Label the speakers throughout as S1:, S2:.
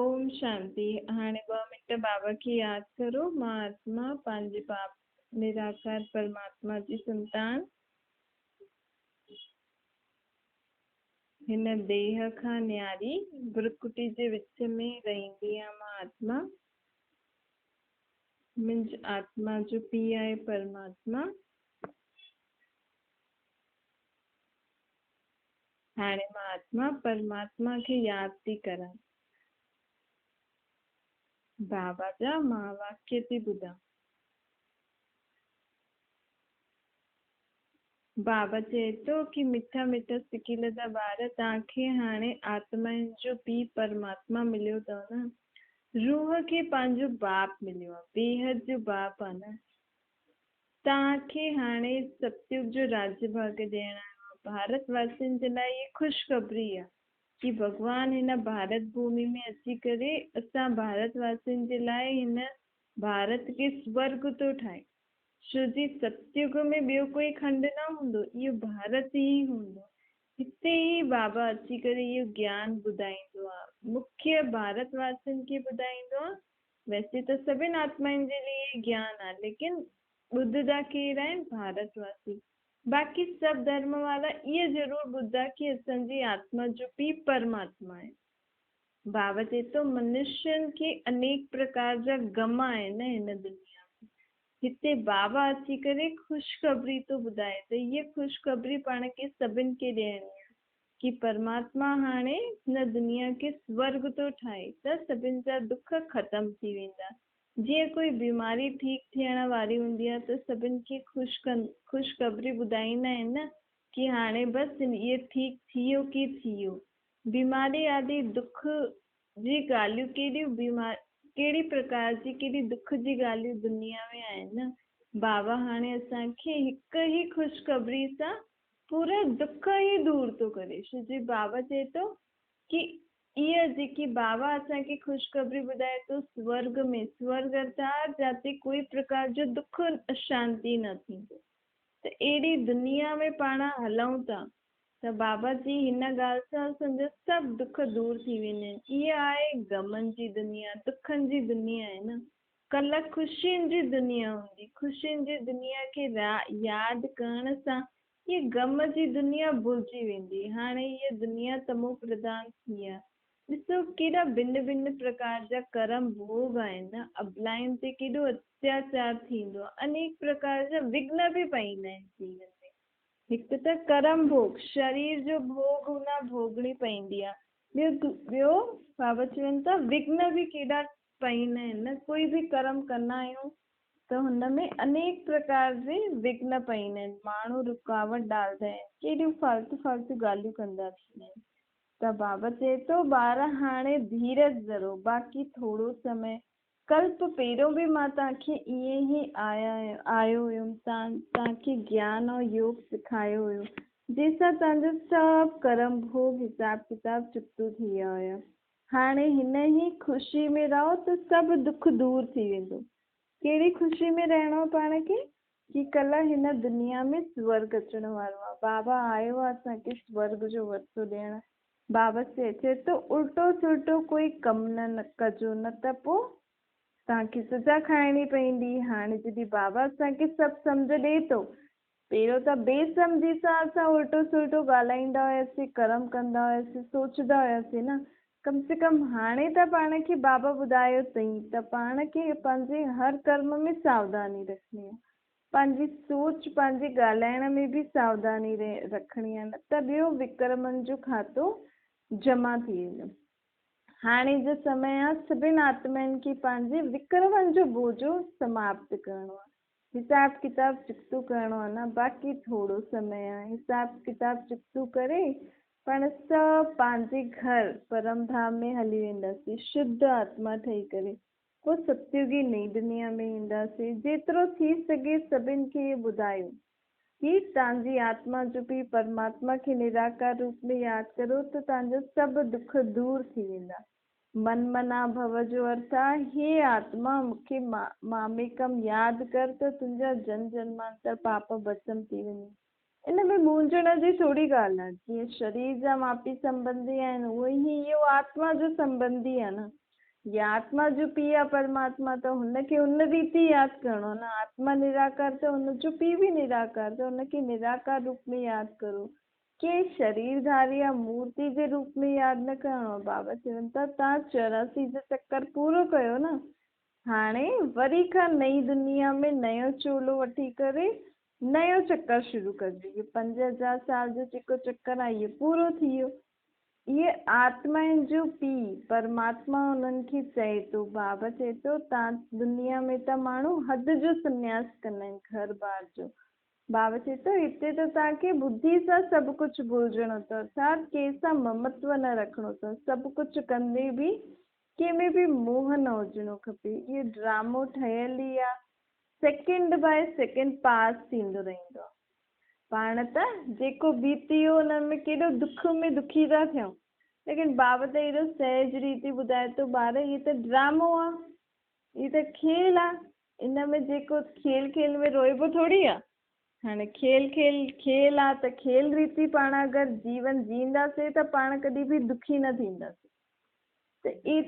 S1: اوم شانتي. هاڻي ٻه منٽ بابا کي ياد ڪرو. مان آتما پنهنجي باپ نراڪار پرماتما جي سنتان هن ديهه کان نياري برڪٽي جي وچ ۾ رهندي آهيان. مان آتما منهنجي آتما جو پيء آهي پرماتما. هاڻي مان آتما پرماتما کي ياد ٿي ڪران. بابا جا مها واڪيه ٿي ٻڌان. بابا چئي ٿو ڪي مٺا مٺا سڪيل جا ٻار توهان کي هاڻي آتمائن جو پيء پرماتما مليو اٿو نه. روح کي پنهنجو باپ مليو آهي. بيحد جو باپ آهي نه. توهان کي هاڻي ستيوگ جو راڄ ڀاڳ ڏيڻ آيو آهي. ڀارت واسين جي لاء هيء خوشخبري آهي ڪي ڀڳوان هن ڀارت ڀومي ۾ اچي ڪري اسان ڀارت واسين جي لاء هن ڀارت کي سورڳ ٿو ٺاهي. ڇو جي ستيوگ ۾ ٻيو ڪوئي کنڊ نه هوندو، اهو ڀارت ئي هوندو. هتي ئي بابا اچي ڪري اهو گيان ٻڌائيندو آهي. مکيه ڀارت واسين کي ٻڌائيندو آهي. ويسي ته سڀن آتمائن جي ليي گيان آ ليڪن ٻڌدا ڪير آهن ڀارت واسي باقي سڀ ڌرم وارا اهي ضرور ٻڌدا ڪي اسان جي آتما جو پيء پرماتما آهي. بابا چئي ٿو منشين کي انيڪ پرڪار جا غم آهن نه هن دنيا ۾ هتي بابا اچي ڪري خوشخبري ٿو ٻڌائي ته هيء خوشخبري پاڻ کي سڀن کي ڏيڻي آ. ڪي پرماتما هاڻي هن دنيا کي سورڳ ٿو ٺاهي ته سڀن جا دک ختم ٿي ويندا. جيئن ڪوئي بيماري ٺيڪ ٿيڻ واري هوندي آهي ته سڀن کي خوشخبري ٻڌائيندا آهن نه ڪي هاڻي بس اهي ٺيڪ ٿي ويو ڪي ٿي ويو. بيماري آدي دک جي ڳالهيون ڪيڏيون بيمار ڪهڙي پرڪار جي ڪيڏي دک جي ڳالهيون دنيا ۾ آهن نه. بابا هاڻي اسان کي هڪ ئي خوشخبري سان پورا دک ئي دور ٿو ڪري. شو جي بابا چئي ٿو ڪي اها جيڪي بابا اسان کي خوشخبري ٻڌائي ٿو سورڳ ۾ سورڳ ارٿات جاتي ڪوئي پرڪار جو دک اشانتي نه ٿيندو ته اهڙي دنيا ۾ پاڻ هلون ٿا ته بابا جي هن ڳالهه سان اسان جا سڀ دک دور ٿي ويندا آهن. اها آهي غمن جي دنيا دکن جي دنيا آهي نه. ڪلهه خوشين جي دنيا هوندي. خوشين جي دنيا کي ياد ڪرڻ سان هيء غم جي دنيا ڀلجي ويندي. هاڻي هيء دنيا تمو پرڌان ٿي آ. ڏسو ڪيڏا ڀن ڀن پرڪار جا ڪرم ڀوڳ آهن نه. ابلائن تي ڪيڏو اتياچار ٿيندو آ. انيڪ پرڪار جا وگهن به پئيندا آهن جيون ۾. هڪ ته ڪرم ڀوڳ، شرير جو ڀوڳ هن ڀوڳڻي پئيندي آ. ٻيو بابا چون ٿا وگهن به ڪيڏا پئيندا آهن نه ڪوئي به ڪرم ڪندا آهيون ته هن ۾ انيڪ پرڪار جي وگهن پئيندا آهن، ماڻهو رڪاوٽ ڊالدا آهن، ڪيڏيون فالتو فالتو ڳالهيون ڪندا ٿيندا آهن ته بابا چئي ٿو ٻار هاڻي ڌيرج ڌرو باقي ٿورو سمي ڪلپ پهريون به مان توهان کي ائين ئي آيا آيو هيم توهان کي گيان ۽ يوگ سکايو هيو جنهن سان توهان جو سڀ ڪرم ڀوڳ حساب ڪتاب چڪتو ٿي ويا هيا. هاڻي هن ئي خوشي ۾ رهو ته سڀ دک دور ٿي ويندو. ڪهڙي خوشي ۾ رهڻو آ پاڻ کي؟ ڪي ڪلهه هن دنيا ۾ سورڳ اچڻ وارو آ. بابا آيو آ اسان کي سورڳ جو ورثو ڏيڻ. بابا چئي ٿو الٽو سلٽو ڪوئي ڪم نه ڪجو نه ته پو توهان کي سزا کائڻي پئيندي. هاڻي جڏهن بابا اسان کي سڀ سمجهه ڏئي ٿو پهريون ته بي سمجهي سان اسان الٽو سلٽو ڳالهائيندا هياسين، ڪرم ڪندا هياسين، سوچدا هياسين نه. ڪم سي ڪم هاڻي ته پاڻ کي بابا ٻڌايو اٿئي ته پاڻ کي پنهنجي هر ڪرم ۾ ساوڌاني رکڻي آهي. پنهنجي سوچ، پنهنجي ڳالهائڻ ۾ به ساوڌاني رکڻي آهي نه ته ٻيو وڪرمن جو کاتو جمع ٿي ويندو. هاڻي جو سمي آهي سڀن آتمائن کي پنهنجي وڪرمن جو بوجو سماپت ڪرڻو آهي. حساب ڪتاب چڪتو ڪرڻو آ نه باقي ٿورو سمي آ حساب ڪتاب چڪتو ڪري پاڻ سڀ پنهنجي گهر پرم ڌام ۾ هلي وينداسين شڌ آتما ٺهي ڪري پوء ستيوگي نئين دنيا ۾ اينداسين جيترو ٿي سگهي سڀن کي اهو ٻڌايو ڪي توهان جي آتما جو پيء پرماتما کي نراڪار روپ ۾ ياد ڪرو ته توهان جا سڀ دک دور ٿي ويندا. من منا ڀو جو ارٿ آ، هي آتما مون کي ماميڪم ياد ڪر ته تنهنجا جن جنمانتر پاپ ڀسم ٿي وڃن. ان ۾ مونجهڻ جي ٿوري ڳالهه آ. جيئن شرير جا ماپي سنٻنڌي آهن، اهو ئي اهو آتما جو سنٻنڌي آ نه. يا آتما جو پيء آهي پرماتما ته هن کي ان ريت ئي ياد ڪرڻو آهي نه. آتما نراڪار ته هن جو پيء به نراڪار ته هن کي نراڪار روپ ۾ ياد ڪرو. ڪنهن شريرڌاري يا مورتي جي روپ ۾ ياد نه ڪرڻو آهي. بابا چون ٿا توهان 84 جو چڪر پورو ڪيو نه، هاڻي وري کان نئين دنيا ۾ نيو چولو وٺي ڪري نيو چڪر شروع ڪجو. هي 5000 سال جو جيڪو چڪر آهي اهو پورو ٿي ويو. اهي آتمائن جو پيء پرماتما انهن کي چئي ٿو، بابا چئي ٿو توهان دنيا ۾ ته ماڻهو حد جو سنياس ڪندا آهن گهر بار جو، بابا چئي ٿو، هتي ته توهان کي ٻڌي سان سڀ ڪجهه ڀلجڻو اٿو، ارٿات ڪنهن سان ممتو نه رکڻو اٿو، سڀ ڪجهه ڪندي به ڪنهن ۾ به موهه نه هجڻو کپي. اهو ڊرامو ٺهيل ئي آ، سيڪنڊ باء سيڪنڊ پاس ٿيندو رهندو آ. پاڻ ته جيڪو بيتي ويو ان ۾ ڪيڏو دک ۾ دکي ٿا ٿيون، ليڪن بابا ته ايڏو سهج ريتي ٻڌائي ٿو، ٻار هي ته ڊرامو آ، هي ته کيل آ، ان ۾ جيڪو کيل کيل ۾ روئبو ٿوري آ. هاڻي کيل کيل کيل آ ته کيل ريتي پاڻ اگر جيون جيئنداسي ته پاڻ ڪڏهن به دکي نه ٿينداسي. ته اي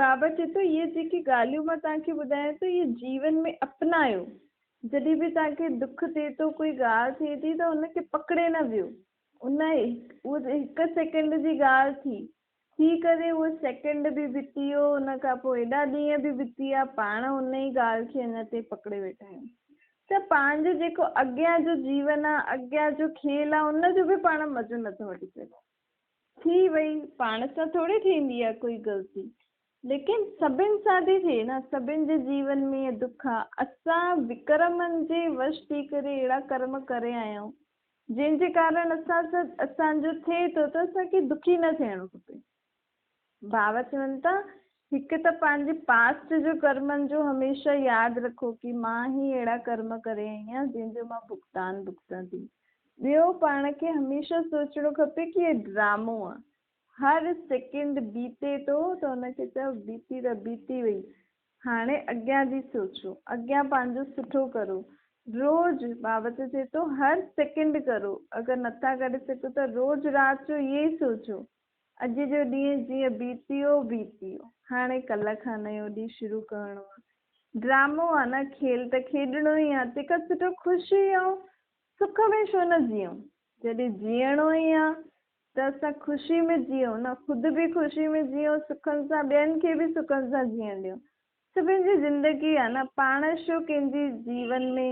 S1: بابا چئي ٿو اهي جيڪي ڳالهيون مان توهان کي ٻڌايان ٿو اهي جيون ۾ اپنايو. جڏهن به توهان کي دک ٿئي ٿو ڪوئي ڳالهه ٿئي ٿي ته ان کي پڪڙي نه ويهو. ان اهو هڪ سيڪنڊ جي ڳالهه ٿي ٿي ڪري اهو سيڪنڊ به بتي ويو، ان کان پوء ايڏا ڏينهن به بتي ويا، پاڻ ان ئي ڳالهه کي اڃا تائين پڪڙي ويٺا آهيون. ته پنهنجو جيڪو اڳيان جو جيون آ، اڳيان جو کيل آ، ان جو به پاڻ مزو نٿو وٺي سگهون. ٿي وئي، پاڻ سان ٿوري ٿيندي آ ڪوئي غلطي، ليڪن سڀن سان ٿي ٿئي نه، سڀن جي جيون ۾ اهي دک آ. اسان وڪرمن جي وش ٿي ڪري اهڙا ڪرم ڪري آيا آهيون، جنهن جي ڪارڻ اسان سان اسان جو ٿئي ٿو ته اسان کي دکي نه ٿيڻو کپي. ڀاو چون ٿا هڪ ته پنهنجي پاسٽ جو ڪرمن جو هميشه ياد رکو ڪي مان هي اهڙا ڪرم ڪري آئي آهيان جنهن جو مان ڀگتان ڀگتان ٿي. ٻيو پاڻ کي هميشه سوچڻو کپي ڪي هي ڊرامو آ هر سيڪنڊ بيتي ٿو ته ان کي چئو بيتي ته بيتي وئي هاڻي اڳيان جي سوچو، اڳيان پنهنجو سٺو ڪرو. روز، بابت چئي ٿو، هر سيڪنڊ ڪرو، اگر نٿا ڪري سگهو ته روز رات جو اهي ئي سوچو، اڄ جو ڏينهن جيئن بيتي ويو بيتي ويو، هاڻي ڪلهه کان نيو ڏينهن شروع ڪرڻو آ. ڊرامو آ نه، کيل ته کيڏڻو ئي آ، تنهن کان سٺو خوش ئي آئون، سک ۾ ڇو نه جيئون. جڏهن جيئڻو ئي آ ته اسان خوشي ۾ جيئون نه، خود به خوشي ۾ جيئون، سکن سان ٻين کي به سکن سان جيئڻ ڏيون. سڀن جي زندگي آ نه، پاڻ ڇو ڪنهن جي جيون ۾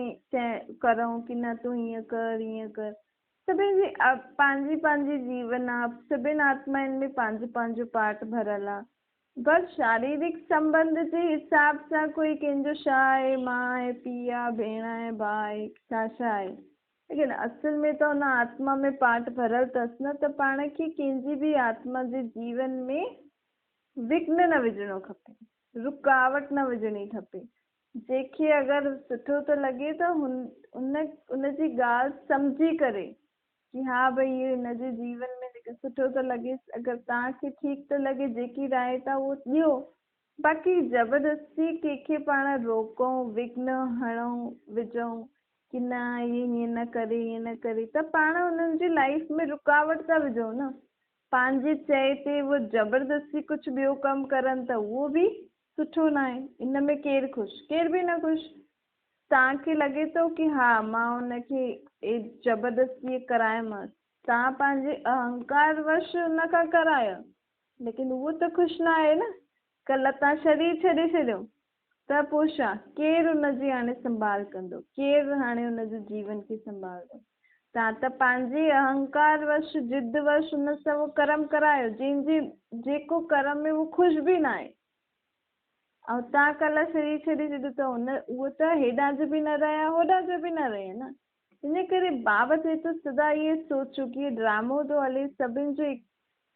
S1: ڪرون ڪي نه تون هيئن ڪر هيئن ڪر. سڀن جي پنهنجي پنهنجي جيون آ، سڀن آتمائن ۾ پنهنجو پنهنجو پارٽ ڀريل آ. بس شاريرڪ سنٻنڌ جي حساب سان ڪوئي ڪنهن جو ڇا آهي، ماء آهي، پيء آ، ڀيڻ آهي، ڀاء آهي، ڇا ڇا آهي. ليڪن اصل ۾ ته ان آتما ۾ پاٽ ڀريل اٿس نه ته پاڻ کي ڪنهن جي به آتما جي جيون ۾ وگهن نه وجهڻو کپي، رڪاوٽ نه وجهڻي کپي. جنهن کي اگر سٺو ٿو لڳي ته هن ان جي ڳالهه سمجهي ڪري ڪي ها ڀئي اهو هن جي جيون ۾ جيڪو سٺو ٿو لڳيس، اگر توهان کي ٺيڪ ٿو لڳي جيڪي راء ٿا اهو ڏيو، باقي زبردستي ڪنهن کي پاڻ روڪون، وگهن هڻون، وجهون ڪي نه هي هيئن نه ڪري هيئن نه ڪري ته پاڻ انهن جي لائيف ۾ رڪاوٽ ٿا وجهون نه. پنهنجي چئي تي اهو زبردستي ڪجهه ٻيو ڪم ڪرن ته اهو به سٺو ناهي. ان ۾ ڪير خوش؟ ڪير به نه خوش. توهان کي لڳي ٿو ڪي ها مان ان کي زبردستي ڪرايومانس. توهان پنهنجي اهنڪار وش ان کان ڪرايو. ليڪن اهو ته خوش نه آهي نه. ڪلهه تان شرير ڇڏي ڇڏيو ته پوء ڇا؟ ڪير ان جي هاڻي سنڀال ڪندو؟ ڪير هاڻي ان جي جيون کي سنڀالندو؟ تان ته پنهنجي اهنڪار وش، ضد وش ان سان اهو ڪرم ڪرايو، جنهن جي جيڪو ڪرم ۾ هو خوش به نه آهي. ۽ تان ڪلهه شرير ڇڏي ڇڏيو ته ان اهو ته هيڏانهن جو به نه رهيا هوڏانهن جو به نه رهيا نه. ان ڪري بابا چئي ٿو سدا اهي سوچو ڪي ڊرامو ٿو هلي سڀن جو هڪ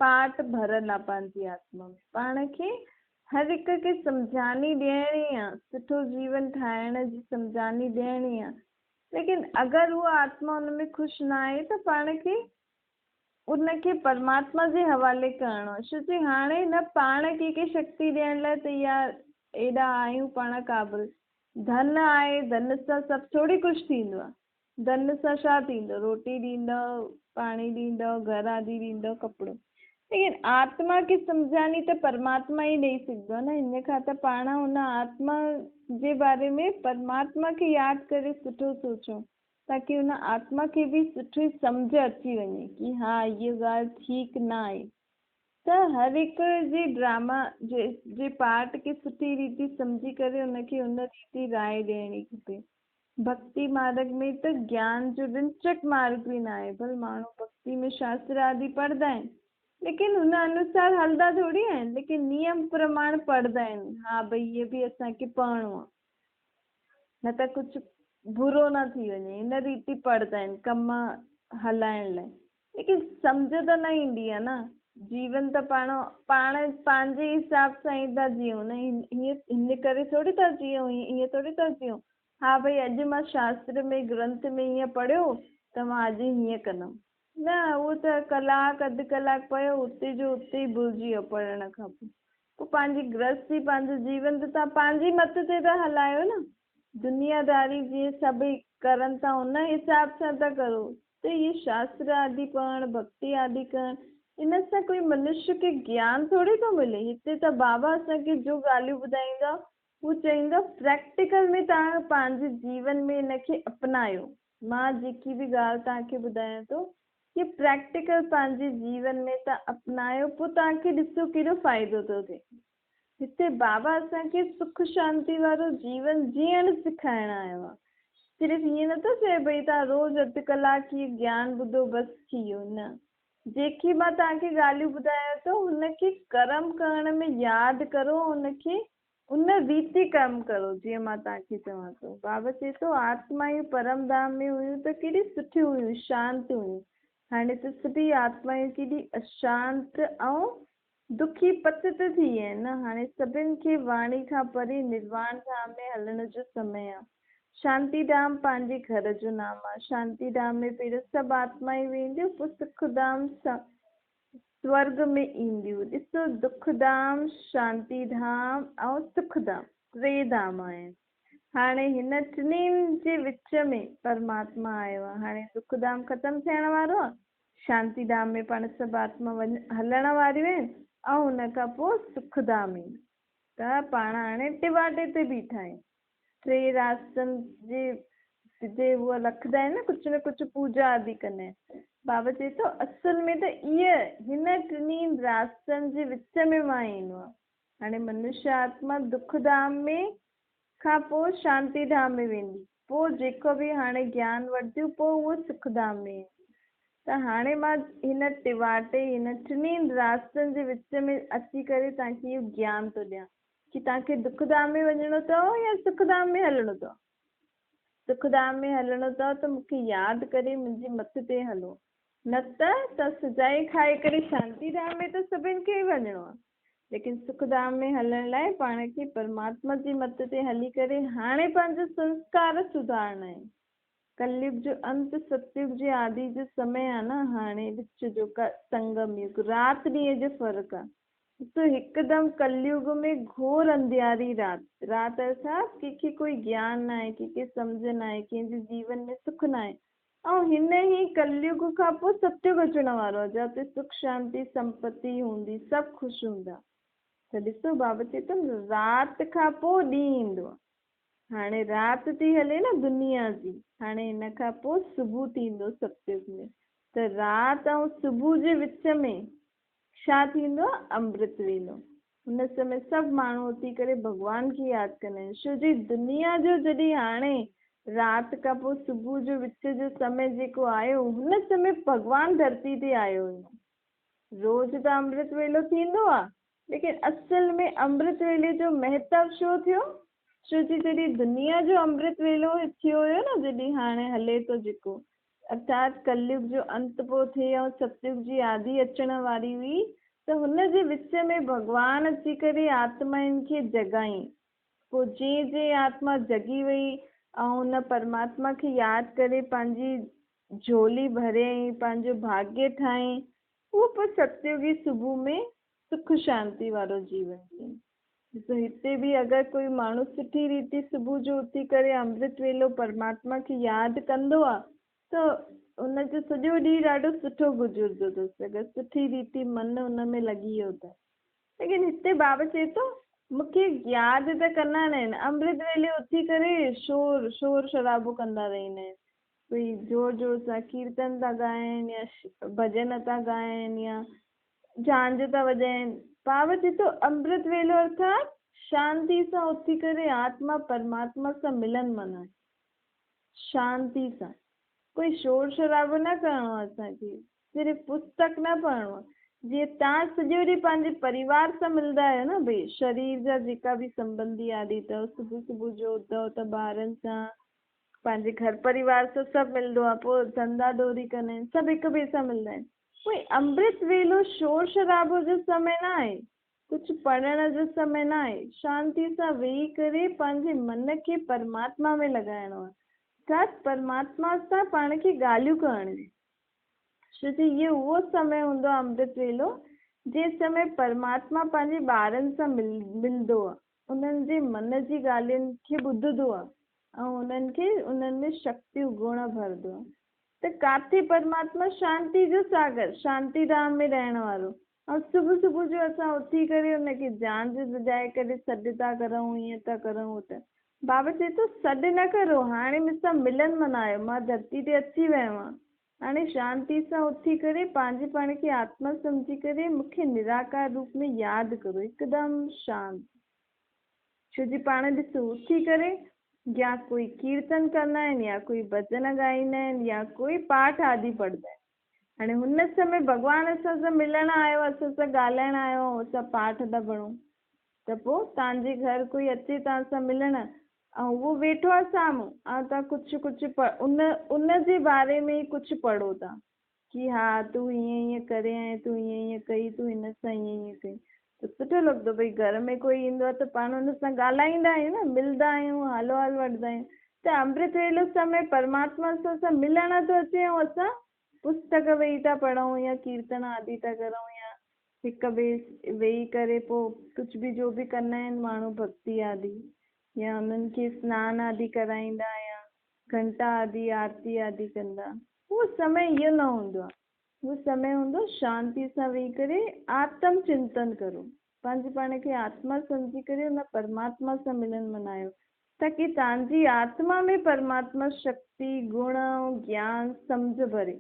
S1: پاٽ ڀريل آ پنهنجي آتما ۾. پاڻ کي هر هڪ کي سمجهاني ڏيڻي آ، سٺو جيون ٺاهڻ جي سمجهاني ڏيڻي آ، ليڪن اگر اها آتما ان ۾ خوش ناهي ته پاڻ کي ان کي پرماتما جي حوالي ڪرڻو آ، ڇو جي هاڻي نه پاڻ ڪنهن کي شڪتي ڏيڻ لاء تيار ايڏا آهيون پاڻ قابل، ڌن آهي، ڌن سان سڀ ٿوري ڪجهه ٿيندو آ. ڌن سان ڇا ٿيندو؟ روٽي ڏيندؤ، پاڻي ڏيندؤ، گهر آدي ڏيندؤ، ڪپڙو. ليڪن آتما کي سمجهاڻي ته پرماتما ئي ڏئي سگهندو آهي نه، ان کان ته پاڻ ان آتما جي باري ۾ پرماتما کي ياد ڪري سٺو سوچون تاڪي ان آتما کي به سٺي سمجهه اچي وڃي ڪي ها هيء ڳالهه ٺيڪ نه آهي. ته هر هڪ جي ڊراما جي پارٽ کي سٺي ريتي سمجهي ڪري ان کي ان ريتي راء ڏيڻي کپي. ڀڳتي مارڳ ۾ ته گيان جو رنچڪ مارڳ به ناهي، ڀل ماڻهو ڀڳتي ۾ شاستر آدي پڙهندا آهن، ليڪن ان انوسار هلندا ٿوري آهن، ليڪن نيم پرماڻ پڙهندا آهن، ها ڀئي هيء به اسان کي پڙهڻو آهي، نه ته ڪجهه برو نه ٿي وڃي، ان ريتي پڙهندا آهن ڪم هلائڻ لاء، ليڪن سمجهه ته نه ايندي آهي نه، جيون ته پاڻ پاڻ پنهنجي حساب سان ئي ٿا جيئون نه، هيئن هن ڪري ٿوري ٿا جيئون، هيئن ٿوري ٿا جيئون، ها ڀئي اڄ مان شاستر ۾ گرنٿ ۾ هيئن پڙهيو ته مان اڄ هيئن ڪندم، نه اهو ته ڪلاڪ اڌ ڪلاڪ پيو اتي جو اتي ئي ڀلجي ويو پڙهڻ کان پوء، پوء پنهنجي گرهستي پنهنجو جيون ته توهان پنهنجي مت تي ٿا هلايو نه، دنياداري جيئن سڀئي ڪرن ٿا ان حساب سان ٿا ڪرو ته اهي شاستر آدي پڙهڻ، ڀڳتي آدي ڪرڻ، ان سان ڪوئي منشيه کي گيان ٿوري ٿو ملي. هتي ته بابا اسان کي جو ڳالهيون ٻڌائيندو آهي، هو چئيندو آهي پريڪٽيڪل ۾ توهان پنهنجي جيون ۾ ان کي اپنايو. مان جيڪي به ڳالهه توهان کي ٻڌايان ٿو، اهي پريڪٽيڪل پنهنجي جيون ۾ توهان اپنايو، پوء توهان کي ڏسو ڪيڏو فائدو ٿو ٿئي. هتي بابا اسان کي سک شانتي وارو جيون جيئڻ سکائڻ آيو آهي. صرف ائين نٿو چئي ڀئي توهان روز اڌ ڪلاڪ هي گيان ٻڌو بس ٿي ويو نه. جيڪي مان توهان کي ڳالهيون ٻڌايان ٿو هن کي ڪرم ڪرڻ ۾ ياد ڪرو ان کي ان ريتي ڪرم ڪرو جيئن مان توهان کي چوان ٿو. بابا چئي ٿو آتمائون پرم ڌام ۾ هيون ته ڪيڏي سٺيون هيون شانت هيون هاڻي ته سڀئي آتمائون ڪيڏي اشانت ۽ دکي پتت ٿي آهن نه، هاڻي سڀن کي واڻي کان پري نرواڻ ڌام ۾ هلڻ جو سمي آ. شانتي ڌام پنهنجي گهر جو نام آ. شانتي ڌام ۾ پهريون سڀ آتمائون وينديون، پوء سک ڌام سورڳ ۾ اينديون. ڏسو دک ڌام، شانتي ڌام ۽ سک ڌام ٽي ڌام آهن. هاڻي هن ٽنهي جي وچ ۾ پرماتما آيو آ. هاڻي دک ڌام ختم ٿيڻ وارو آ. شانتي ڌام ۾ پاڻ سڀ آتما وڃ هلڻ واريون آهن ۽ ان کان پوء سک ڌام ايندو ته پاڻ هاڻي ٽواٽي تي بيٺا آهيون. ٽي راستن جي جي هو رکندا آهن نه ڪجهه نه ڪجهه پوڄا آدي ڪندا آهن. بابا چئي ٿو اصل ۾ ته ايء هن ٽنهي راستن جي وچ ۾ مان ايندو آهيان. هاڻي منشيه آتما دک ڌام ۾ کان پوء شانتي ڌام ۾ ويندي. پوء جيڪو به هاڻي گيان وٺنديون پوء اهو سک ڌام ۾ اينديون. ته هاڻي مان هن ٽواٽي، هن ٽنهي راستن جي وچ ۾ اچي ڪري توهان کي اهو گيان ٿو ڏيان ڪي توهان کي دک ڌام ۾ وڃڻو اٿو يا سک ڌام ۾ هلڻو اٿو. سک ڌام ۾ هلڻو اٿو ته مون کي ياد ڪري منهنجي مت تي هلو. نه ته ته سزائي کائي ڪري شانتي ڌام ۾ ته سڀن کي ئي وڃڻو آهي. ليڪن سک ڌام ۾ هلڻ لاء پاڻ کي پرماتما جي مت تي هلي ڪري هاڻي پنهنجا سنسڪار سڌارڻا آهن. ڪليگ جو انت ستيگ جي آدي جو سمي آ نه هاڻي وچ جو سنگم يگ رات ڏينهن جو فرق آ. ڏسو هڪدم ڪليگ ۾ گهور انڌياري رات، رات ارٿات ڪنهن کي ڪوئي گيان ناهي، ڪنهن کي سمجهه ناهي، ڪنهن جي جيون ۾ سک ناهي، ۽ هن ئي ڪليگ کان پوء ستيگ اچڻ وارو آهي، جاتي سک شانتي سمپتي هوندي، سڀ خوش هوندا. ته ڏسو بابا چئي ٿو نه رات کان پوء ڏينهن ايندو آهي. هاڻي رات ٿي هلي نه دنيا جي، هاڻي هن کان پوء صبح ٿيندو ستيگ ۾. ته رات ۽ صبح جي وچ ۾ ڇا ٿيندو آهي؟ امرت ويلو. هن سمي سڀ ماڻهو اٿي ڪري ڀڳوان کي ياد ڪندا آهن. ڇو جي دنيا جو جڏهن هاڻي رات کان پوء صبح جو وچ جو سمي جيڪو آيو هن سمي ڀڳوان ڌرتي تي آيو هيو. روز ته امرت ويلو ٿيندو آ ليڪن اصل ۾ امرت ويلي جو مهتو ڇو ٿيو؟ ڇو جي جڏهن دنيا جو امرت ويلو ٿيو هيو نه جڏهن هاڻي هلي ٿو جيڪو ارٿات ڪليگ جو انت پيو ٿئي ۽ ستيگ جي آڌي اچڻ واري هئي ته هن جي وچ ۾ ڀڳوان اچي ڪري آتمائن کي جڳائين. پوء جئين جئين آتما جڳي وئي ۽ ان پرماتما کي ياد ڪري پنهنجي جهولي ڀريائين، پنهنجو ڀاڳيه ٺاهيائين، اهو پوء ستيگي صبح ۾ سک شانتي وارو جيون جيئن. ڏسو هتي به اگر ڪوئي ماڻهو سٺي ريتي صبح جو اٿي ڪري امرت ويلو پرماتما کي ياد ڪندو آ ته ان جو سڄو ڏينهن ڏاڍو سٺو گذرندو اٿس، اگر سٺي ريتي من ان ۾ لڳي ويو ته. ليڪن هتي بابا چئي ٿو، مون کي ياد ته ڪندا نه آهن، امرت ويلي اٿي ڪري شور شور شرابو ڪندا رهندا آهن، ڪوئي زور زور سان ڪيرتن ٿا ڳائن يا ڀڄن ٿا ڳائن يا جهانجهه ٿا وڄائن. بابا چئي ٿو، امرت ويلو ارٿات شانتي سان اٿي ڪري آتما پرماتما سان ملن معنيٰ شانتي سان، ڪوئي شور شرابو نه ڪرڻو آهي اسان کي، صرف پستڪ نه پڙهڻو آهي. جيئن توهان سڄو ڏينهن پنهنجي پريوار سان ملندا آهيو نه ڀئي شرير جا جيڪا به سنٻنڌي آدي اٿو، صبح صبح جو اٿو ته ٻارن سان پنهنجي گهر پريوار سان سڀ ملندو آهي، پوء ڌنڌا ڏوري ڪندا آهن، سڀ هڪ ٻئي سان ملندا آهن. پوء امرت ويلو شور شرابو جو سمي نه آهي، ڪجهه پڙهڻ جو سمي نه آهي، شانتي سان ويهي ڪري پنهنجي من کي پرماتما ۾ لڳائڻو آهي، ارٿات پرماتما سان پاڻ کي ڳالهيون ڪرڻيون آهن. ڇو جو اهو اهو سمي هوندو آهي امرت ويلو، جنهن سمي پرماتما پنهنجي ٻارن سان ملندو آهي، انهن جي من جي ڳالهين کي ٻڌندو آهي ۽ انهن کي انهن ۾ شڪتيون، گڻ ڀرندو آهي. ته ڪاٿي پرماتما شانتي جو ساگر، شانتي ڌام ۾ رهڻ وارو ۽ صبح صبح جو اسان اٿي ڪري ان کي جانجهه وڄائي ڪري سڏ ٿا ڪرون ائين ٿا ڪرون هو ته بابا چئي ٿو سڏ نه ڪرو هاڻي مون سان ملن منايو مان ڌرتي تي اچي ويو آهيان هاڻي شانتي سان اٿي ڪري پنهنجي پاڻ کي آتما سمجهي ڪري مون کي نراڪار روپ ۾ ياد ڪرو هڪدم شانت ڇو جي پاڻ ڏسو اٿي ڪري يا ڪوئي ڪيرتن ڪندا آهن يا ڪوئي ڀڄن ڳائيندا آهن يا ڪوئي پاٺ آدي پڙهندا آهن. هاڻي هن سمي ڀڳوان اسان سان ملڻ آيو اسان سان ڳالهائڻ آيو ۽ اسان پاٺ ٿا پڙهون ته پوء توهان جي گهر ڪوئي اچي توهان سان ملڻ ۽ اهو ويٺو آهي سامهون ۽ توهان ڪجهه ڪجهه ان ان جي باري ۾ ئي ڪجهه پڙهو ٿا ڪي ها تون هيئن هيئن ڪري آئين، تون هيئن هيئن ڪئي، تون هن سان هيئن هيئن ڪئي ته سٺو لڳندو ڀئي گهر ۾ ڪوئي ايندو آهي ته پاڻ ان سان ڳالهائيندا آهيون نه ملدا آهيون حالو حال وٺندا آهيون ته امرت ويلو سمي پرماتما سان اسان ملڻ ٿو اچي ۽ اسان پستڪ ويهي ٿا پڙهون يا ڪيرتن آدي ٿا ڪرون يا هڪ ٻئي ويهي ڪري پوء ڪجهه به جو به ڪندا آهن ماڻهو ڀڳتي آدي يا انهن کي سنان آدي ڪرائيندا يا گهنٽا آدي آرتي آدي ڪندا. اهو سمي اهو نه هوندو آهي. اهو سمي هوندو شانتي سان ويهي ڪري آتم چنتن ڪرو. پنهنجي پاڻ کي آتما سمجهي ڪري ان پرماتما سان ملن منايو تاڪي توهان جي آتما ۾ پرماتما شڪتي، گڻ ۽ گيان، سمجهه ڀري.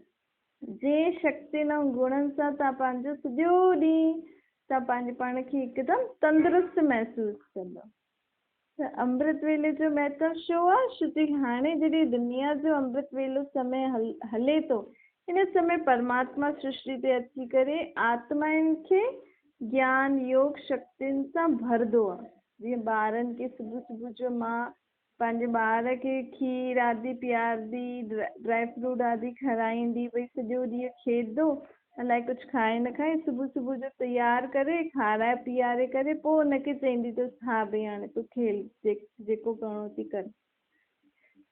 S1: جنهن شڪتين ۽ گڻن سان توهان پنهنجو سڄو ڏينهن توهان پنهنجي پاڻ کي هڪدم تندرست محسوس ڪندؤ. ته امرت ويلي جو مهتو ڇو آ؟ ڇو جي هاڻي جڏهن دنيا جو امرت ويلو سمي هلي ٿو، ان سمي پرماتما سرشٽي تي اچي ڪري آتمائن کي گيان يوگ شڪتين سان ڀرندو آ. جيئن ٻارن کي صبح صبح جو ماء پنهنجي ٻار کي کير آدي پيارندي، ڊرائي فروٽ آدي کارائيندي، ڀئي سڄو ڏينهن کيڏندو الائي ڪجهه کائي نه کائي، صبح صبح جو تيار ڪري، کارائي پياري ڪري پوء ان کي چئيندي اٿس ها ڀئي هاڻي تون کيل جيڪو ڪرڻو اٿئي ڪر.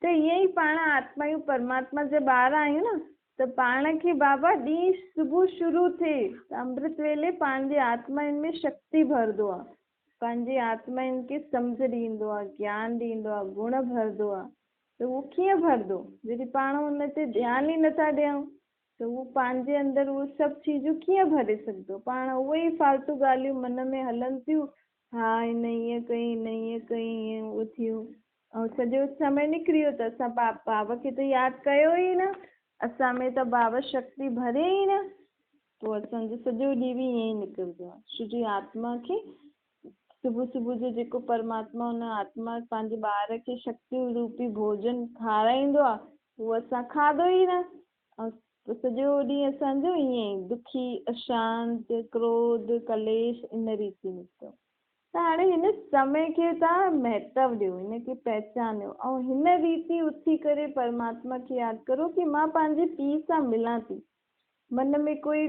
S1: ته ائين ئي پاڻ آتمايون پرماتما جا ٻار آهيون نه ته پاڻ کي بابا ڏينهن صبح شروع ٿئي ته امرت ويلي پنهنجي آتمائن ۾ شڪتي ڀرندو آهي، پنهنجي آتمائن کي سمجهه ڏيندو آهي، گيان ڏيندو آهي، گڻ ڀرندو آهي ته اهو ڪيئن ڀرندو جڏهن پاڻ ان تي ڌيان ئي نٿا ڏيون. ته هو پنهنجي اندر اهي سڀ چيزون ڪيئن ڀري سگهندو؟ پاڻ اهي ئي فالتو ڳالهيون من ۾ هلن ٿيون، ها هن ائين ڪئي، هن ائين ڪئي، ائين اهو ٿيو ۽ سڄو سمي نڪري ويو ته اسان بابا کي ته ياد ڪيو ئي نه، اسان ۾ ته بابا شڪتي ڀري ئي نه، پوء اسان جو سڄو ڏينهن به ائين ئي نڪرندو آهي، ڇو جو آتما کي صبح صبح جو جيڪو پرماتما ان آتما پنهنجي ٻار کي شڪتي روپي ڀوڄن کارائيندو آهي، اهو اسان کاڌو ئي نه ۽ سڄو ڏينهن اسان جو ائين ئي دکي، اشانت، ڪروڌ، ڪليش ان ريتي نڪتو. ته هاڻي هن سمي کي توهان مهتو ڏيو، هن کي پهچانيو ۽ هن ريتي اٿي ڪري پرماتما کي ياد ڪرو ڪي مان پنهنجي پيء سان ملان ٿي. من ۾ ڪوئي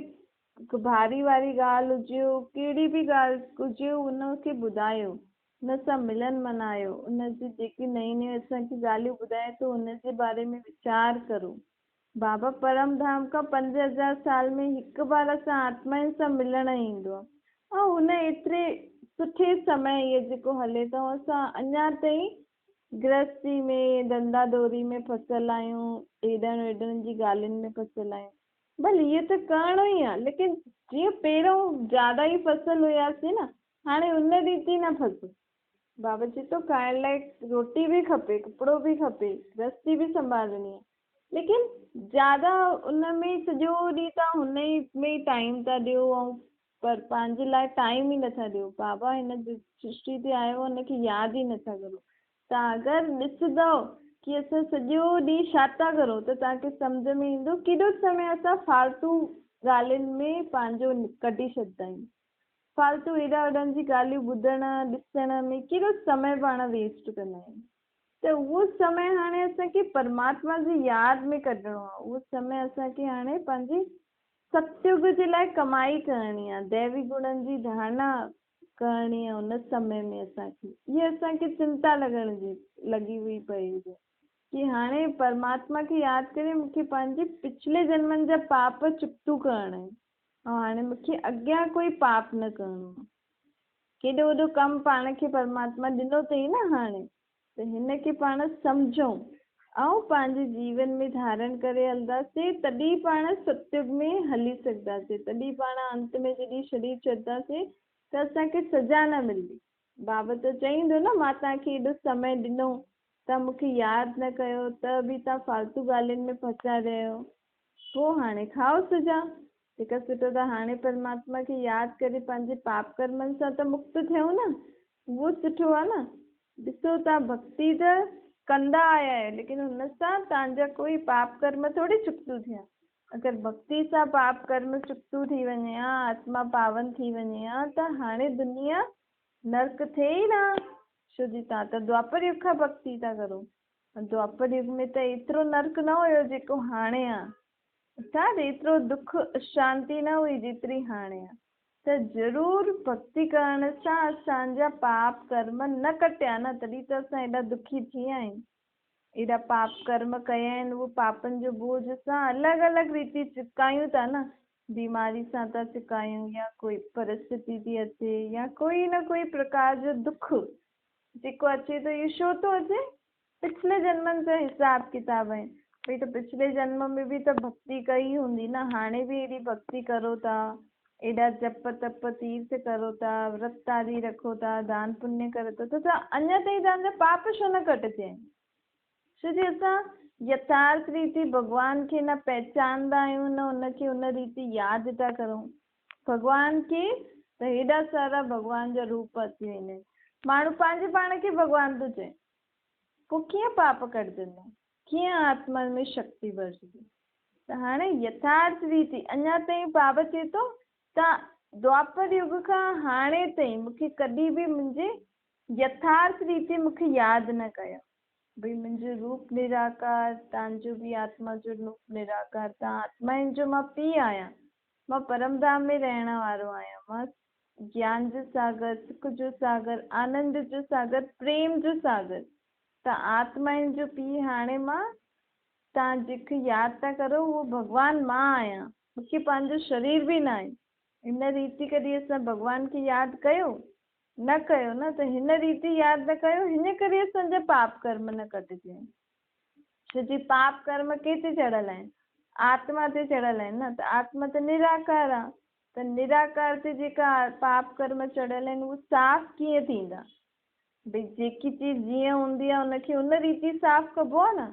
S1: ڀاري واري ڳالهه هجيو، ڪهڙي به ڳالهه هجيو ان کي ٻڌايو، ان سان ملن منايو، ان جي جيڪي نيون نيون اسان کي ڳالهيون ٻڌائي ٿو ان جي باري ۾ ويچار ڪرو. بابا پرم ڌام کان 5000 سال ۾ هڪ بار اسان آتمائن سان ملڻ ايندو آهي ۽ هن ايتري سٺي سمي هيء جيڪو هلي ٿو اسان اڃا تائين گرهستي ۾، ڌنڌا ڌوري ۾ ڦسيل آهيون، ايڏن اوڏن جي ڳالهين ۾ ڦسيل آهيون. ڀلي اهو ته ڪرڻو ئي آهي، ليڪن جيئن پهريون زياده ئي ڦسيل هياسين نه، هاڻي ان ريتي نه ڦسو. بابا چئي ٿو کائڻ لاء روٽي به کپي، ڪپڙو به کپي، گرهستي به سنڀالڻي آهي، ليڪن زياده ان ۾ سڄو ڏينهن توهان هن ئي ۾ ٽائيم ٿا ڏيو ۽ پر پنهنجي لاء ٽائيم ئي نٿا ڏيو. بابا هن سرشٽي تي آيو هن کي ياد ئي نٿا ڪرو. توهان اگر ڏسندؤ ڪي اسان سڄو ڏينهن ڇا ٿا ڪرون ته توهان کي سمجهه ۾ ايندو ڪيڏو سمي اسان فالتو ڳالهين ۾ پنهنجو ڪڍي ڇڏندا آهيون. فالتو هيڏا هوڏن جي ڳالهيون ٻڌڻ ڏسڻ ۾ ڪيڏو سمي پاڻ ويسٽ ڪندا آهيون. ته اهو سمي هاڻي اسان کي پرماتما جي ياد ۾ ڪڍڻو آهي. اهو سمي اسان کي هاڻي پنهنجي ستيگ جي لاء ڪمائي ڪرڻي آ، ديوي گڻن جي ڌارڻا ڪرڻي آ ان سمي ۾ اسان کي اها اسان کي چنتا لڳڻ جي لڳي هئي پئي هجي ڪي هاڻي پرماتما کي ياد ڪري مون کي پنهنجي پڇلي جنمن جا پاپ چڪتو ڪرڻا آهن ۽ هاڻي مون کي اڳيان ڪوئي پاپ نه ڪرڻو آ. ڪيڏو وڏو ڪم پاڻ کي پرماتما ڏنو اٿئي نه هاڻي ته هن کي پاڻ سمجهون ۽ پنهنجي جيون ۾ ڌارڻ ڪري هلنداسين تڏهن پاڻ ستيگ ۾ هلي سگهنداسين، تڏهن پاڻ انت ۾ جڏهن شرير ڇڏنداسين ته اسان کي سزا نه ملندي. بابا ته چئيندو نه مان توهان کي ايڏو سمي ڏنو، توهان مون کي ياد نه ڪيو ته به توهان فالتو ڳالهين ۾ ڦسيا رهيو، پوء هاڻي کائو سزا. جيڪا سٺو ته هاڻي پرماتما کي ياد ڪري پنهنجي پاپ ڪرمن سان ته مڪت ٿيون نه، اهو سٺو آهي نه. ڏسو توهان ڀڳتي ته ڪندا آيا آهيو ليڪن هن سان توهان جا ڪوئي پاپ ڪرم ٿوري چڪتو ٿيا. اگر ڀڳتي سان پاپ ڪرم چڪتو ٿي وڃي ها، آتما پاون ٿي وڃي ها ته هاڻي دنيا نرڪ ٿئي ئي نه ها. ڇو جي توهان ته دوآپر يگ کان ڀڳتي ٿا ڪرو ۽ دوآپر يگ ۾ ته ايترو نرڪ نه هيو جيڪو هاڻي آ. ارٿات ايترو دک اشانتي نه هئي جيتري هاڻي آ. ته ضرور ڀڳتي ڪرڻ سان اسان جا پاپ ڪرم نه ڪٽيا نه تڏهن ته اسان ايڏا دکي ٿي آهيون. ايڏا پاپ ڪرم ڪيا آهن اهو پاپن جو بوجھ اسان الڳ الڳ ريتي چڪايون ٿا نه بيماري سان ٿا چڪايون يا ڪوئي پرسٿتي ٿي اچي يا ڪوئي نه ڪوئي پرڪار جو دک جيڪو اچي ٿو اهو ڇو ٿو اچي پڇلي جنمن جا حساب ڪتاب آهن. ڀئي ته پڇلي جنم ۾ به ته ڀڳتي ڪئي هوندي نه، هاڻي به ايڏي ڀڳتي ڪرو ٿا، ايڏا جپ تپ تيرٿ ڪرو ٿا، ورت آدي رکو ٿا، دان پڃ ڪرو ٿا ته اڃا تائين توهان جا پاپ ڇو نه ڪٽجي آهن؟ ڇو جي اسان يٿارٿ ريتي ڀڳوان کي نه پهچاندا آهيون نه ان کي ان ريتي ياد ٿا ڪرون. ڀڳوان کي ته هيڏا سارا ڀڳوان جا روپ اچي ويندا آهن. ماڻهو پنهنجي پاڻ کي ڀڳوان ٿو چئي. پوء ڪيئن پاپ ڪٽجندا؟ ڪيئن آتما ۾ شڪتي ڀرجندي؟ ته هاڻي يٿارٿ ريتي اڃا تائين بابا چئي ٿو ته دوآپر يگ کان هاڻي تائين مون کي ڪڏهن به منهنجي يٿارٿ ريتي مون کي ياد نه ڪيو. ڀئي منهنجو روپ نراڪار، تان جو به آتما جو روپ نراڪار، تان آتمائن جو مان پيء آهيان، مان پرم ڌام ۾ رهڻ وارو آهيان، مان گيان جو ساگر، سک جو ساگر، آنند جو ساگر، پريم جو ساگر، ته آتمائن جو پيء هاڻي مان توهان جنهن کي ياد ٿا ڪرو اهو ڀڳوان مان آهيان، مون کي پنهنجو شرير به ناهي. هن ريتي ڪڏهن اسان ڀڳوان کي ياد ڪيو؟ نه ڪيو نه، ته هن ريتي ياد نه ڪيو، هن ڪري اسان جا پاپ ڪرم نه ڪٽجي. ڇو جي پاپ ڪرم ڪنهن تي چڙهيل آهن؟ آتما تي چڙهيل آهن نه، ته آتما ته نراڪار آ، ته نراڪار تي جيڪا پاپ ڪرم چڙهيل آهن اهي صاف ڪيئن ٿيندا؟ ڀئي جيڪي چيز جيئن هوندي آ ان کي ان ريتي صاف ڪبو آ نه،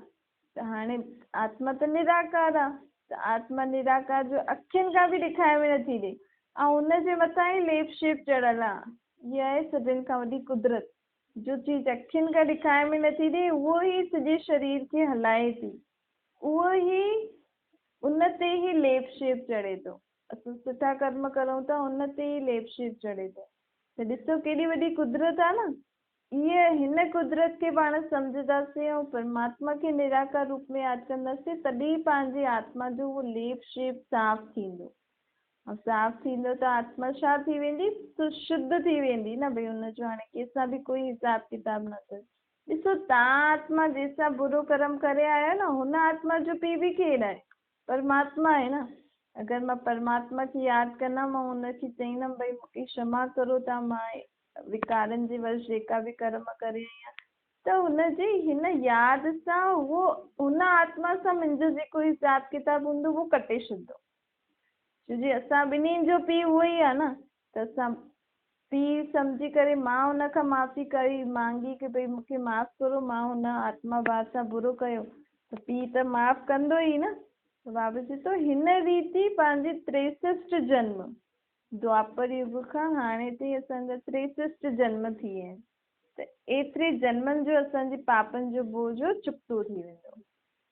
S1: ته هاڻي آتما ته نراڪار آ، ته آتما نراڪار جو اکين کان به ڏيکائي ۾ نٿي ڏي ۽ ان جي مٿان ئي ليپ شيپ چڙهيل آ، اها آهي سڀن کان وڏي قدرت. جو چيز اکين کان ڏکائي ۾ نٿي ڏئي اهو ئي سڄي شرير کي هلائي ٿي، اهو ئي ان تي ئي ليپ شيپ چڙهي ٿو. اسان سٺا ڪرم ڪرون ٿا ان تي ئي ليپ شيپ چڙهي ٿو. ته ڏسو ڪيڏي وڏي قدرت آ نه. ايء هن قدرت کي پاڻ سمجهنداسين ۽ پرماتما کي نراڪار روپ ۾ ياد ڪنداسين تڏهن ئي پنهنجي آتما جو اهو ليپ شيپ صاف ٿيندو. ۽ صاف ٿيندو ته آتما ڇا ٿي ويندي؟ شڌ ٿي ويندي نه ڀئي ان جو هاڻي ڪنهن سان به ڪوئي حساب ڪتاب نه اٿس. ڏسو تان آتما جنهن سان برو ڪرم ڪري آيا نه هن آتما جو پيء به ڪير آهي؟ پرماتما آهي نه. اگر مان پرماتما کي ياد ڪندم ۽ ان کي چئيندم ڀئي مون کي ڪشما ڪرو تان مان وڪارن جي وش جيڪا به ڪرم ڪري آئي آهيان ته هن جي هن ياد سان اهو هن آتما سان منهنجو جيڪو حساب ڪتاب هوندو اهو ڪٽي ڇڏندو. ڇو جي اسان ٻنهين جو پيء اهو ئي آهي نه ته اسان پيء سمجهي ڪري مان هن کان معافي ڪئي مانگي ڪي ڀئي مون کي معاف ڪرو مان هن آتما ڀاء سان برو ڪيو ته پيء ته معاف ڪندو ئي نه. ته بابا چئي ٿو هن ريت ئي پنهنجي تريسسٽ جنم دوآپر يگ کان هاڻي تائين اسان جا تريسسٽ جنم ٿي ويا آهن ته ايتري جنمن جو اسان جي پاپن جو بوجهو چڪتو ٿي ويندو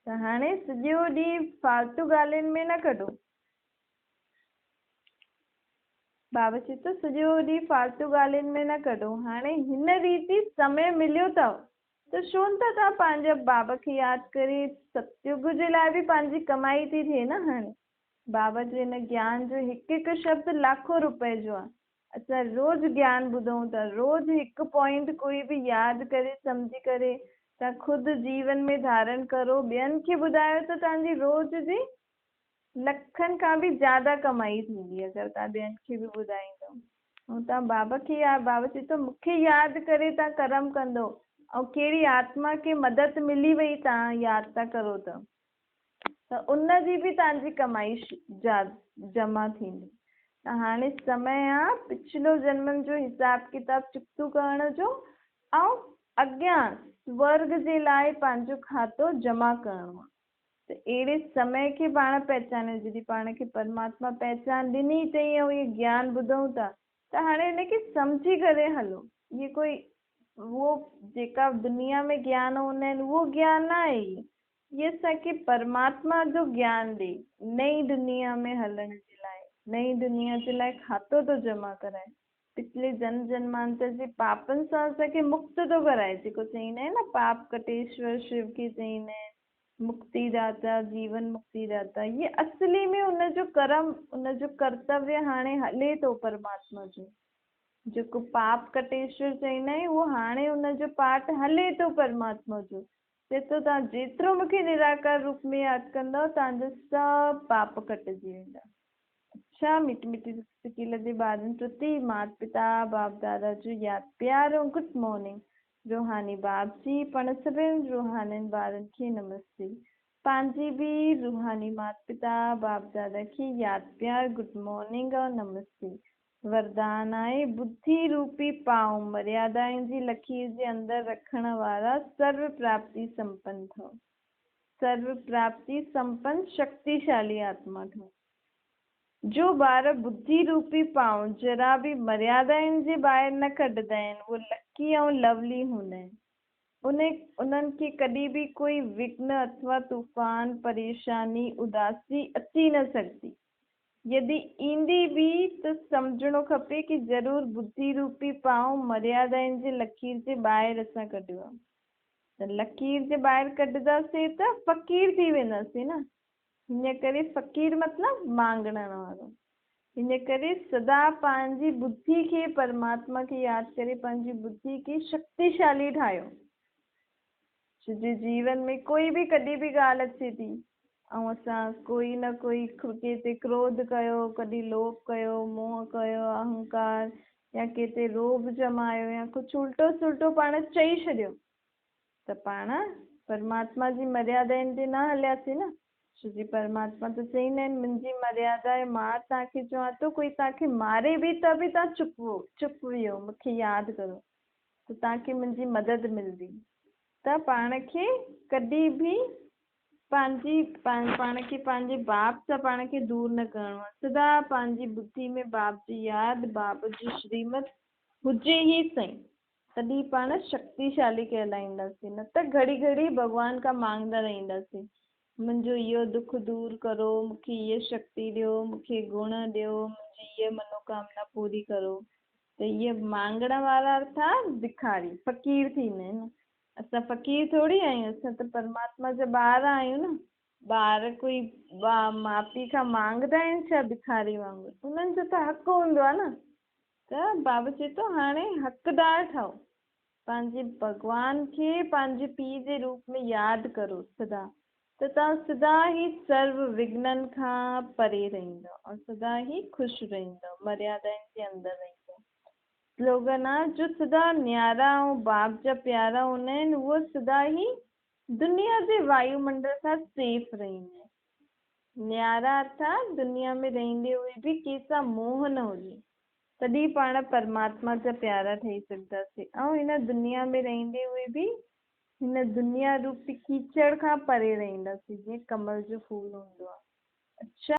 S1: ته هاڻي سڄو ڏينهن فالتو ڳالهين ۾ نه ڪڍو. بابا چئي ٿو سڄو ڏينهن فالتو ڳالهين ۾ نه ڪڍو هاڻي هن ريت ئي سمي مليو اٿو ته ڇو نه ٿا توهان پنهنجي بابا کي ياد ڪري ستيگ جي لاء به پنهنجي ڪمائي ٿي ٿئي نه هاڻي. بابا جي هن گيان جو هڪ هڪ شبد لاکو روپئي جو آ. اسان روز گيان ٻڌون ٿا، روز هڪ پوائنٽ ڪوئي به ياد ڪري سمجهي ڪري توهان خود جيون ۾ ڌارڻ ڪرو ٻين کي ٻڌايو ته توهان جي روز جي لکن کان به زياده ڪمائي ٿيندي اگر توهان ٻين کي به ٻڌائيندو ۽ توهان بابا کي ياد بابا چئي ٿو مون کي ياد ڪري توهان ڪرم ڪندو ۽ ڪهڙي آتما کي مدد ملي وئي توهان ياد ٿا ڪرو ته. ته ان جي به توهان جي ڪمائي جمع ٿيندي. ته هاڻي سمي آ پڇلو جنمن جو حساب ڪتاب چڪتو ڪرڻ جو ۽ اڳيان سورڳ جي لاء پنهنجو کاتو جمع ڪرڻو آ. ته اهڙي سمي کي پاڻ پهچانيو جڏهن پاڻ کي پرماتما پهچان ڏني اٿئي ۽ اهي گيان ٻڌون ٿا ته هاڻي ان کي سمجهي ڪري هلو. اهي ڪوئي اهو جيڪا دنيا ۾ گيان هوندا آهن اهو گيان نه آهي اهي. هي اسان کي پرماتما جو گيان ڏئي، نئين دنيا ۾ هلڻ جي لاء، نئين دنيا جي لاء کاتو ٿو جمع ڪرائي، پڇلي جنم جنمانتر جي پاپن سان اسان کي مڪت ٿو ڪرائي، جيڪو چئيندا آهن نه پاپ ڪٽيشور شو کي چئيندا آهن، مڪتي داتا، جيون مڪتي داتا، هي اصلي ۾ ان جو ڪرم، ان جو ڪرتويه هاڻي هلي ٿو پرماتما جو، جيڪو پاپ ڪٽيشور چئيندا آهن اهو هاڻي ان جو پارٽ هلي ٿو پرماتما جو، چئي ٿو توهان جيترو مون کي نراڪار روپ ۾ ياد ڪندؤ توهان جا سڀ پاپ ڪٽجي ويندا. اڇا مٺي مٺي سڪيل جي ٻارن پرتي مات پتا باپ دادا جو ياد پيار ۽ گڊ مارننگ روحاني باپ جي پڻ سڀن روحانين ٻارن کي نمستي پنهنجي به روحاني مات پتا باپ دادا کي ياد پيار گڊ مارننگ ۽ نمستي وردان آهي، ٻڌي روپي پانء مريادائن جي لکير جي اندر رکڻ وارا سرو پراپتي سمپن ٺهو. سرو پراپتي سمپن شڪتيشالي آتما ٺهو. جو ٻار ٻڌي روپي پانء ذرا به مريادائن جي ٻاهر نه ڪڍندا آهن، اهي لڪي ۽ لولي هوندا آهن. انهن کي ڪڏهن به ڪوئي وگهن اٿوا طوفان، پريشاني، اداسي اچي نه سگهندي. يدي ايندي به ته سمجهڻو کپي ڪي ضرور ٻڌي روپي پانء مريادائن جي لڪير جي ٻاهر اسان ڪڍيو آ ته لڪير جي ٻاهر ڪڍنداسين ته فقير ٿي وينداسين نه هن ڪري فقير مطلب مانگڻڻ وارو هن ڪري سدا پنهنجي ٻڌي کي پرماتما کي ياد ڪري پنهنجي ٻڌي کي شڪتيشالي ٺاهيو ڇو جو جيون ۾ ڪوئي به ڪڏهن به ڳالهه اچي ٿي ۽ اسان ڪوئي نه ڪوئي ڪنهن تي ڪروڌ ڪيو، ڪڏهن لوڀ ڪيو، موهه ڪيو، اهنڪار يا ڪنهن تي رعب ڄمايو يا ڪجهه الٽو سلٽو پاڻ چئي ڇڏيو ته پاڻ پرماتما جي مريادائن تي نه هلياسين نه ڇو جي پرماتما ته چئيندا آهن منهنجي مريادا آهي مان توهان کي چوان ٿو ڪوئي توهان کي ماري به ته به توهان چپ ويهو مون کي ياد ڪرو. ته توهان کي منهنجي مدد ملندي ته پاڻ کي ڪڏهن به پنهنجي پاڻ کي پنهنجي باپ سان پاڻ کي دور نه ڪرڻو آهي سدا پنهنجي ٻڌي ۾ باپ جي ياد باپ جي شريمت هجي ئي سهي تڏهن پاڻ شڪتيشالي ڪهلائينداسين نه ته گهڙي گهڙي ڀڳوان کان مانگندا رهنداسين منهنجو اهو دک دور ڪرو مون کي هيء شڪتي ڏيو مون کي گڻ ڏيو منهنجي هيء منوڪامنا پوري ڪرو ته اهي مانگڻ وارا ٿا بکاري، فقير ٿيندا آهن. اسان فقير ٿوري آهيون، اسان ته پرماتما جا ٻار آهيون نه. ٻار ڪوئي ماء پيء کان مانگندا آهن ڇا بکاري وانگر؟ انهن جو ته حق هوندو آهي نه. ته بابا چئي ٿو هاڻي حقدار ٺهو، پنهنجي ڀڳوان کي پنهنجي پيء جي روپ ۾ ياد ڪرو سدا، ته توهان سدا ئي سرو وگهنن کان پري رهندؤ ۽ سدا ئي خوش رهندؤ، مريادائن جي اندر رهندؤ. سلوگن آ، جو سدا نيارا ۽ باپ جا پيارا هوندا آهن، اهي سدا ئي دنيا جي وايو منڊل کان سيف رهندا آهن. نيارا ارٿات دنيا ۾ رهندي هوئي به ڪنهن سان موهه نه هجي، تڏهن پاڻ پرماتما جا پيارا ٺهي سگهنداسين ۽ هن دنيا ۾ رهندي هوئي به هن دنيا روپي ڪيچڙ کان پري رهنداسين، جيئن ڪمل جو ڦول هوندو آهي. اڇا.